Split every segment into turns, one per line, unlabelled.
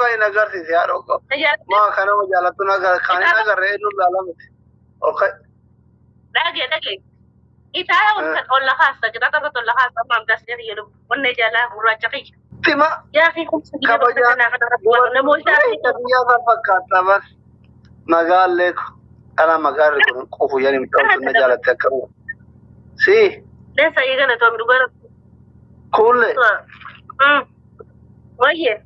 ka'i na agarsiisi haadha koo. Maa kanama jaalattu na agarre kan hin agarre eenyuun laalamti. Ol ka'i.
Dhagee dhagee. Itaala ol lakaasa qixaaxa irratti ol lakaasa amma amdaas jedhu jedhu onnee jaalaa gurraacha kiyya.
Tima
Yaa fi kumsa
kabajaa
namoota
biyyaa kan fakkaata bar. Magaallee dhala magaalli kun qofu jedhanii midhaan na jaalatte akka Si
Leessa eegala toom dhugaa.
kuullee
Wayyee.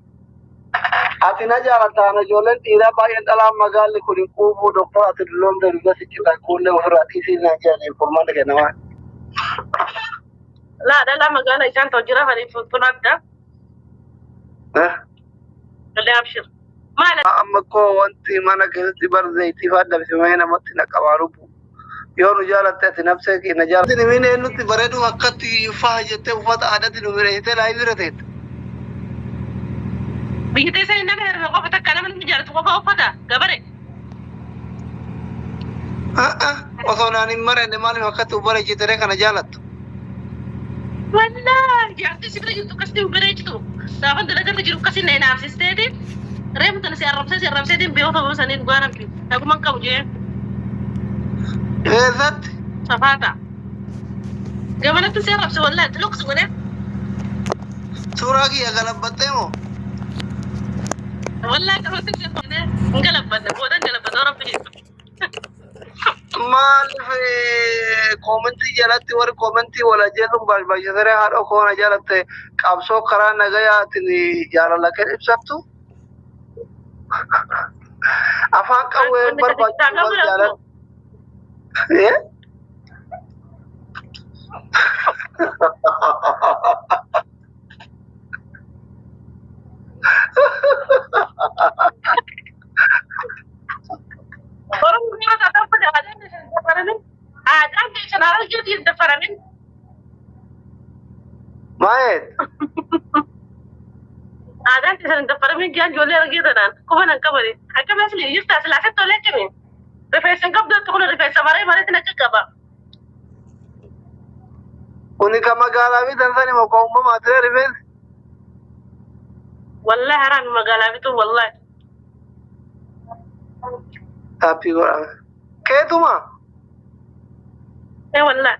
ati na jaalatta ana ijoolleen dhiiraa baay'een dhalaan magaalli kun hin quufu doktor ati dulloomte dhuga si cita kuullee ofirraa dhiisii naan jedhanii furmaanni kennamaa.
Laa dhalaa magaalaa isaan ta'u jira kan tun adda. Lollee abshir. Maal
Amma koo wanti mana keessatti bar zayitii fa'aa dabsimee namatti naqabaa lubbu. Yoo nu jaalatte ati nafsee kee na jaalatte. Nimini eenyutti bareedu akkatti faa jettee uffata aadaatti nu miidhagsitee laayii bira teette.
Biyya teessanii nama heeruma qofa takka nama namni jaalatu qofa uffata gabare.
Osoo naan hin marenne maaliif akkatti bareechitee kana jaalattu?
Wallaahi jaartii si bira jirtu akkasitti hin bareechitu. Gaafan dalagarra jiru akkasii na inaafsisteeti. Reefu tana si arrabsee si arrabseetiin beekota gosa sanii dhugaa namni. Dhaguman qabu jee
Eessatti?
Safaata. Gamanatti si arrabse wallaahi luqsi godhee.
Suuraa kiyya galabbattee moo?
Wallaahi qabatti si arrabsee hin galabbadne booda hin galabbadne rabbi jedhu.
Maaliif koomentii jalatti warri koomentii wal ajjeesuun barbaachisee haadha koo na jaalatte qabsoo karaa nagayaatiin jaalala kee ibsattu? Afaan qawwee barbaachisu jaalala. Eh?
Oromoo yeroo ta'u uffata aadaan keessan hin daffaramin. Aadaan keessan harargeetii hin daffaramin.
Maayet?
Aadaan keessan hin daffaramin jaan ijoollee argee tanaan quba nan qabani. Akkam asli jirta silaasee tolee cimi. Rifeensa hin qabdu akka kun rifeensa maree mareetti na qaqqaba.
Kuni kan magaalaa fi tansani moo kan uumamaa ture rifeensi?
Wallahi haraami magaalaa bituu wallahi.
Taappii godhame. Keetuma?
Ee wallahi.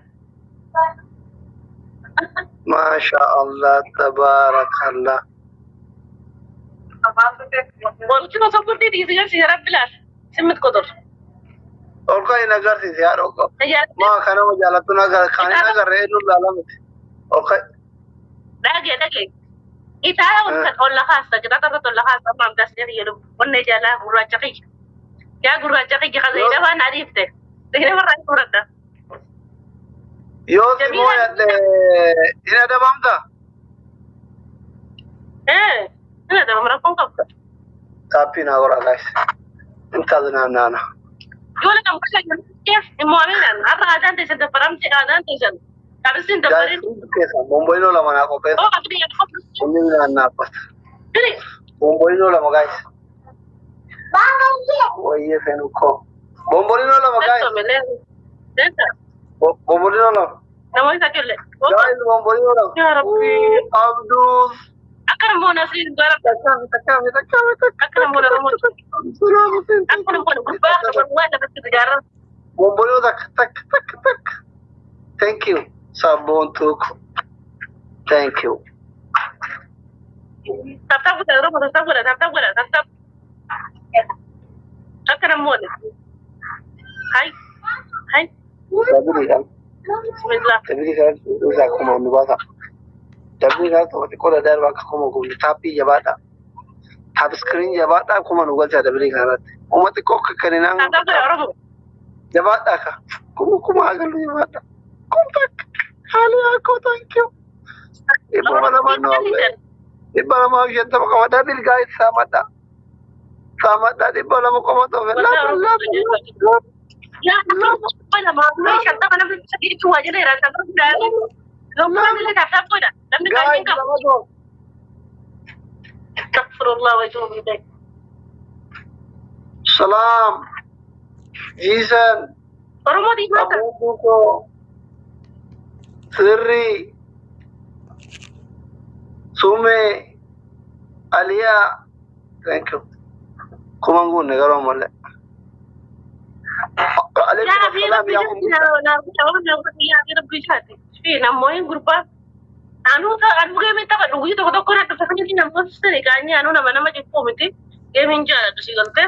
Maasha Allah, tabaarakallah.
Walitti osoo murtii dhiisi garsiise rabbi laal. Simmit qotor.
Ol ka'i na agarsiisi haadha koo. Maa kanama jaalattu na agarre kan hin agarre eenyuun laalamti. Ol ka'i.
Dhagee dhagee. Itaala ol lakaasa qixaaxa irratti ol lakaasa amma amdaas jedhu onnee jaalaa gurraacha kiyya. Yaa gurraacha kiyya kan zayiidha waan adiifte. Zayiidha irraa hin fudhadha.
Yoo si mooyadhe hin adabamta?
Ee, hin adabam rakkoon qabda.
Taappii naa godhaa guys. Intaas naannaana.
Ijoollee kan gosa ijoollee hin mo'aminaan har'a aadaan teessan dabbaramte aadaan teessan qabsi hin
Guys,
dabbarin.
hundi keessan bomboinoo lama naa qopheessa.
Oo qabdi yaa qofa.
Inni naannaabbata.
Biri.
Bomboinoo lama guys. Wayyee seenu koo. Bomboinoo lama guys.
Leessoo leessa.
Bomboinoo lama.
Namoonni isaa kelle.
Guys, bomboinoo lama.
Yaa Rabbi.
Abduus.
Akka namoonni asii gara
Takkaami takkaami takkaami takkaami.
Akka namoonni akka namoonni gubbaa waan lafatti ijaarran.
Bomboinoo takka takka takka takka. Thank you. Sabboontuu ko. Thank you.
Tap tap godha Oromoo tap tap godha tap tap godha tap tap. Akka namoonni. Hai. Hai.
Dabiliidhaan.
Bismillah.
Dabilii kanatti isaa kuma nu baasa. Dabilii kanatti tokko xiqqoo daddarba akka kuma gubni taappii jabaadha. Tap screen jabaadha kuma nu galcha dabilii kanatti. Uma xiqqoo akka kenninaan
Tap tap godha Oromoo.
jabaadha ka. Kuma kuma agallu jabaadha. Kum takka. Haali akkoo thank you. 200 nu hafe. 250 qaba. Double guys saamadha. Saamadha 200 qofa ta'e. Lama lama lama.
Yaa 250 namni sadii jechuun waa jala jira. Tap tap godha. Yommuu illee tap tap godha. Namni
Guys
baay'een qabu.
lama tokko.
Astaghfirullah wa atubu ilayh.
Salam. Jiisan.
Oromoo diimaa ta'a.
Abuuko. Sirri. Sume. Aliyaa. Thank you. Kuman guunne garuu ammallee. Alaikum
Yaa fi
assalaam
rabbi
yaa
jaati
ummu.
yaa fi rabbi jaati. Fi namoonni gurbaa anuu anuu geemii taphadhu guyyaa tokko tokko na dhufe kan namoonni sani qaanyii anuu nama nama jibbuu miti geemiin jaaladhu si galtee.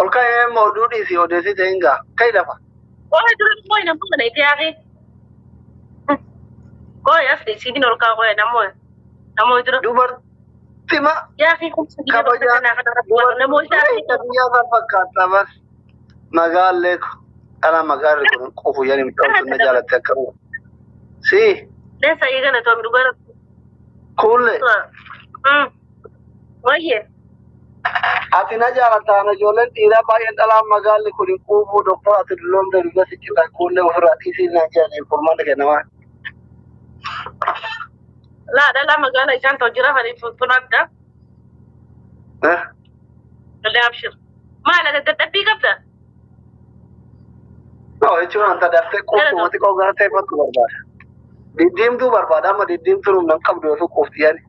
Ol ka'ee immoo oduu dhiisii odeessite hin gaa. Ka'i lafa.
Qola dura qoy namoota na itti yaaqee. Qoy as isiin ol kaa qoy namoota namoota dura.
Dubartima
Yaa fi kumsa
kabajaa
namoota
dubartii biyyaa kan fakkaata bas. Magaallee dhala magaalli kun qofu jedhanii midhaan na jaalatte akka uumu. Si
Leessa eegala toom dhugaa.
kuullee
Wayyee.
ati na jaalatta ana ijoolleen dhiiraa baay'een dhalaan magaalli kun hin quufuu doktor ati dulloomte dhuga si cita kuullee ofirraa dhiisii naan jedhanii furmaata kennamaa.
Laa dhalaa magaalaa isaan ta'u jira fanii tun adda. Lollee abshir. Maal ati dadhabbii qabda?
No jechuun anta daftee quuftu xiqqoo gartee fattu barbaada. Diddiimtuu barbaada amma diddiimtuun humna hin qabdu osoo quufti yaani.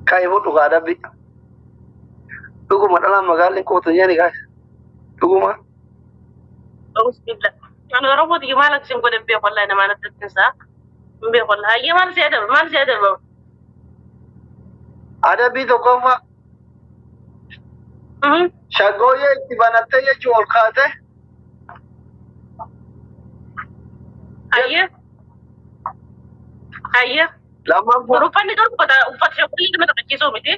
Ka'i fudhu kaa dabbi. Dhuguma dhalaan magaalli hin quuftu jedhani kaas. Dhuguma.
Bismillah. Ani Oromoo tiyyu maal akkasiin godhe hin beeku wallahi namaan addatti isaa. Hin beeku wallahi. Hayyee maal si adaba maal si adaba?
Adabbii tokkoffaa shaggooyyee itti banattee jechuun ol kaate
Hayyee. Hayyee.
lammaffaa
Uffanni garuu uffata uffata shaggooyyee nama taphachiisuu miti.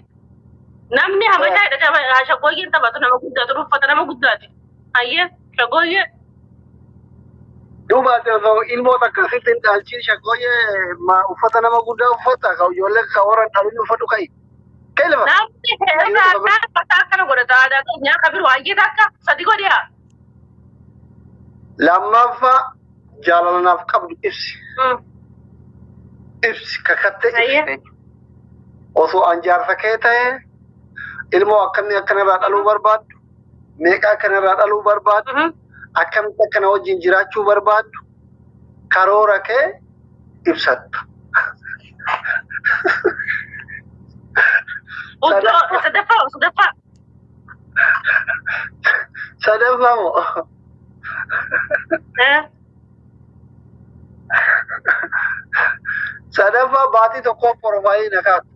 Namni habashaa hidhatee shaggooyyeen taphatu nama guddaatu uffata nama guddaati. Hayyee shaggooyyee.
Duuba ati osoo ilmoo takka sitti hin dhaalchiin shaggooyyee uffata nama guddaa uffata ka ijoollee ka warra dhalin uffatu ka'i. Ka'i lafa.
Namni heerra addaa uffata akkana godhata aadaa keenyaa kan biroo hayyee takka sadi godhiyaa.
Lammaffaa jaalala naaf qabdu ibsi. Ibsi kakattee ibsi. Osoo an jaarsa kee ta'ee ilmoo akkamii akkanarraa dhaluu barbaaddu meeqa akkanarraa dhaluu barbaaddu akkamitti akkana wajjin jiraachuu barbaaddu karoora kee ibsatta.
Sadaffaa sadaffaa.
Sadaffaa moo? Sadaffaa baatii tokkoof porofaayilii na kaa'atu.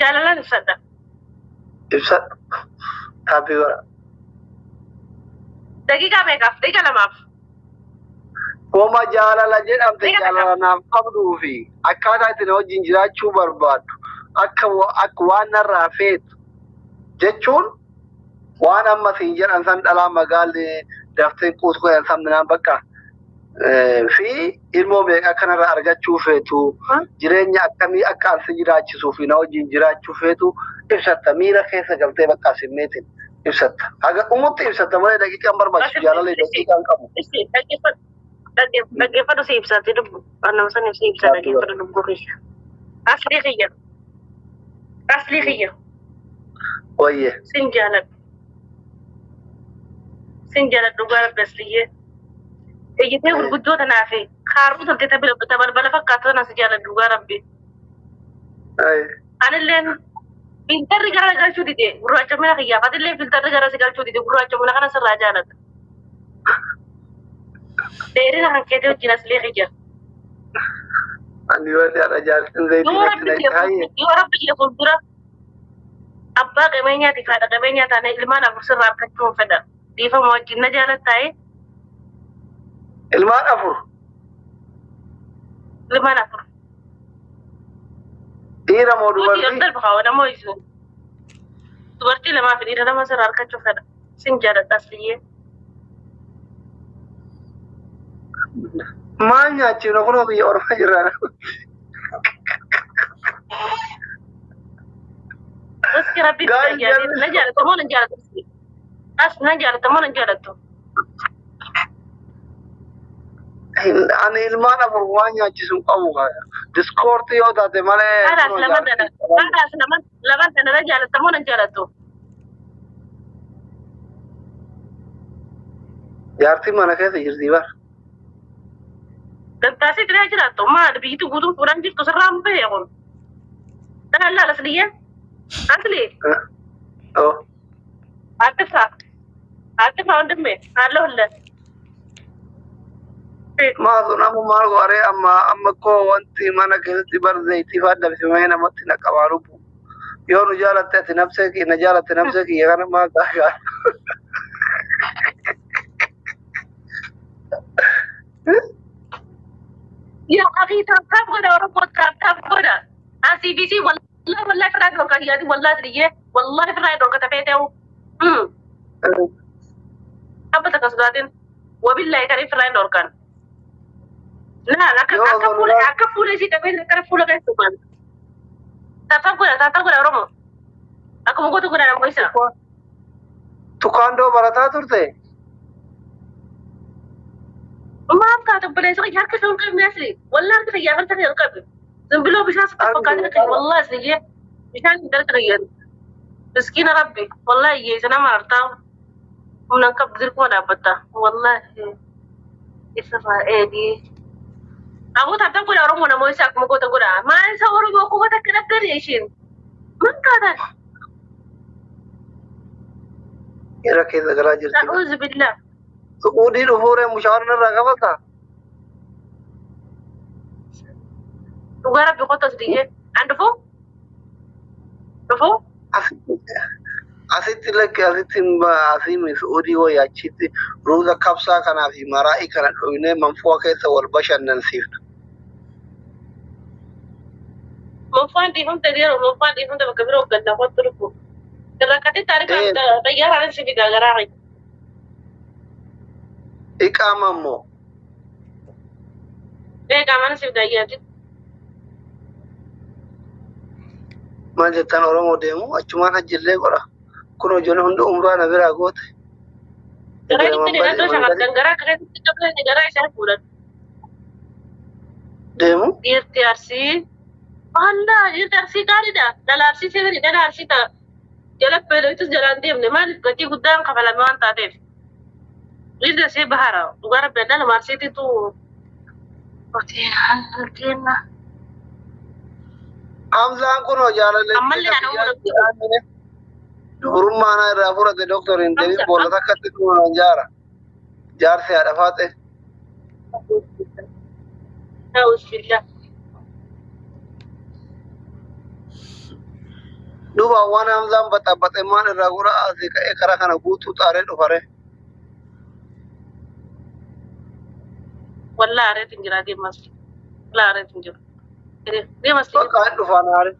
Jaalalaan ibsadha.
Ibsadhu. Taappii godha.
Daqiiqaa meeqaaf? Daqiiqaa lamaaf.
Koma jaalala jedhamte jaalala naaf qabduu fi akkaataa itti na wajjin jiraachuu barbaaddu akka akka waan narraa feetu jechuun waan amma siin jedhan san dhalaa magaalli daftee quutu godhan san minaan bakka fi ilmoo meeqa akkanarraa argachuu feetu jireenya akkamii akka ansi jiraachisuu fi na wajjin jiraachuu feetu ibsatta miira keessa galtee bakka simmeetiin ibsatta. Haga dhumutti ibsatta malee daqiiqaan barbaachisu jaalallee daqiiqaan qabu.
Dhaggeeffadhu si ibsaatti dubbu. Nama sana si ibsa dhaggeeffadhu lubbuu kiyya. Aslii kiyya. Aslii kiyya.
Wayyee.
Sin jaaladhu. Sin jaaladhu dhugaa rabbi asliyyee. Iyyitee gurguddoo tanaa fi kaaruu toltee ta balbala fakkaatu tanaa si jaaladhu dhugaa rabbi. Anilleen filtarri gara galchuu dide gurraacha mana kiyyaaf atillee filtarri gara si galchuu dide gurraacha mana kana sirraa jaaladha. Dheerina kan keetii wajjin aslee kiyya.
Ani wanti haadha jaartiin zayitii natti naqxe hayyee.
Yoo rabbi jee fuuldura abbaa qabeenyaatiif haadha qabeenyaa taane ilmaan afur sirraa argachuu hin fedha. Dhiifama wajjin na jaalattaa'e
Ilmaan afur.
Ilmaan afur.
Dhiira moo
Duuti
dubartii?
darba haa namoo isin. Dubartii lamaa fi dhiira lama sirraa argachuu fedha. Sin jaaladha asliyyee.
Maal nyaachifna kunoo biyya ormaa jirra.
Riski rabbi
Gaa'el
na jaalata moo na jaalatu? As na jaalata moo na jaalattu?
Ani ilmaan afur waan nyaachisu hin qabu. Diskoortii yoo taate malee.
Haadhaas lama dhala. Haadhaas lama. Lamaan kana na jaalatta moo nan jaalattu?
Jaartiin mana keessa jirti bar.
Dantaasii diree jiraattu maal biyyitti guutuun fuudhaan jirtu sirraan bahee kun. Dhala laala asliyyee. Asli.
Oh.
አትፍራ አትፍራ ወንድሜ አለሁልህ።
Maasuun amma maal godhee amma amma koo wanti mana keessatti bar zayitii fa'aa dabsimee namatti naqabaa lubbu. Yoo nu jaalatte ati nafsee kiyya na jaalatte nafsee kiyya kana maa gaagaa.
ያ አኺ tap tap godha Oromoo tap tap godha. Asii wallahi wallahi firraa dhorka yaadi wallahi asliyyee wallahi firraa dhorka tafee ta'u. Abba takka sodaatin wabillahi kan firraa dhorkan. Laal akka akka fuula akka fuula isii qabee akka fuula keessa tuman. Tap tap godha tap tap godha Oromoo. Akkuma gootu godha nama isa.
Tukaandoo barataa turte?
Maaf taate obboleessa kiyya harka isa hin qabne asli. Wallahi harka kiyya harka hin qabne. ዝም ብሎ bishaan sitti fakkaate kan wallahi asliyyee bishaan hin dargaggeessu. Miskiina rabbi wallahi hiyyeessa nama artaa humna hin qabdu dirquma dhaabbatta wallahi isirraa eegi. Aboo taatan godha Oromoo namoo isa akkuma goota godha. Maal isa Oromoo akkuma takka dhabdani ishiin. Maal taatan?
Yeroo keessa galaa jirti.
A'uuzu billah.
Su'uudii dhufuuree mushaara irraa qabataa?
Dhugaa rabbi qotta asliyyee. An dhufuu? Dhufuu?
Asitti lakke asitti asii su'uudii wayii achitti ruuza kabsaa kanaa fi maraa'ii kana dhoynee manfu'a keessa wal bashannansiifna.
Manfaan dhiifamte yeroo manfaan dhiifamte bakka biroo galla qottu dhufu. Rakkate taarika xayyaaraan si fidaa garaa qayi.
Iqaama immoo.
Ee qaamaan si fidaa yaati.
Maal jettan Oromoo deemu achumaan hajjillee godha. Kun ijoollee hundi umraa na biraa goote.
Garaa itti dhiyaatoo shamarran garaa akka keessatti qabatan garaa isaan fuudhan.
Deemu.
Dhiirti arsii. Wallaa dhiirti arsii gaariidha. Dhala arsii seetanii dhala arsii ta'a. Jala beelootus jalaan deemne maaliif gatii guddaan kafalame waan taateef. Dhiirti arsii bahara. Dhugaa rabbi dhala arsiititu. Hoteela.
Hamzaan kun jaalallee
Ammallee ana
dubrummaa na irraa fudhate doktor hin deebiin boolla takkatti dhuunaan jaara. Jaarsi haadha faaxe.
Auzubillah.
Duuba waan Hamzaan baxaabaxe maan irraa gura asii ka'ee karaa kana guutuu xaaree dhufare.
Wallahi areetu hin jira deemas. Wallahi areetu hin jiru. Deemas.
Bakka hin dhufaan aare.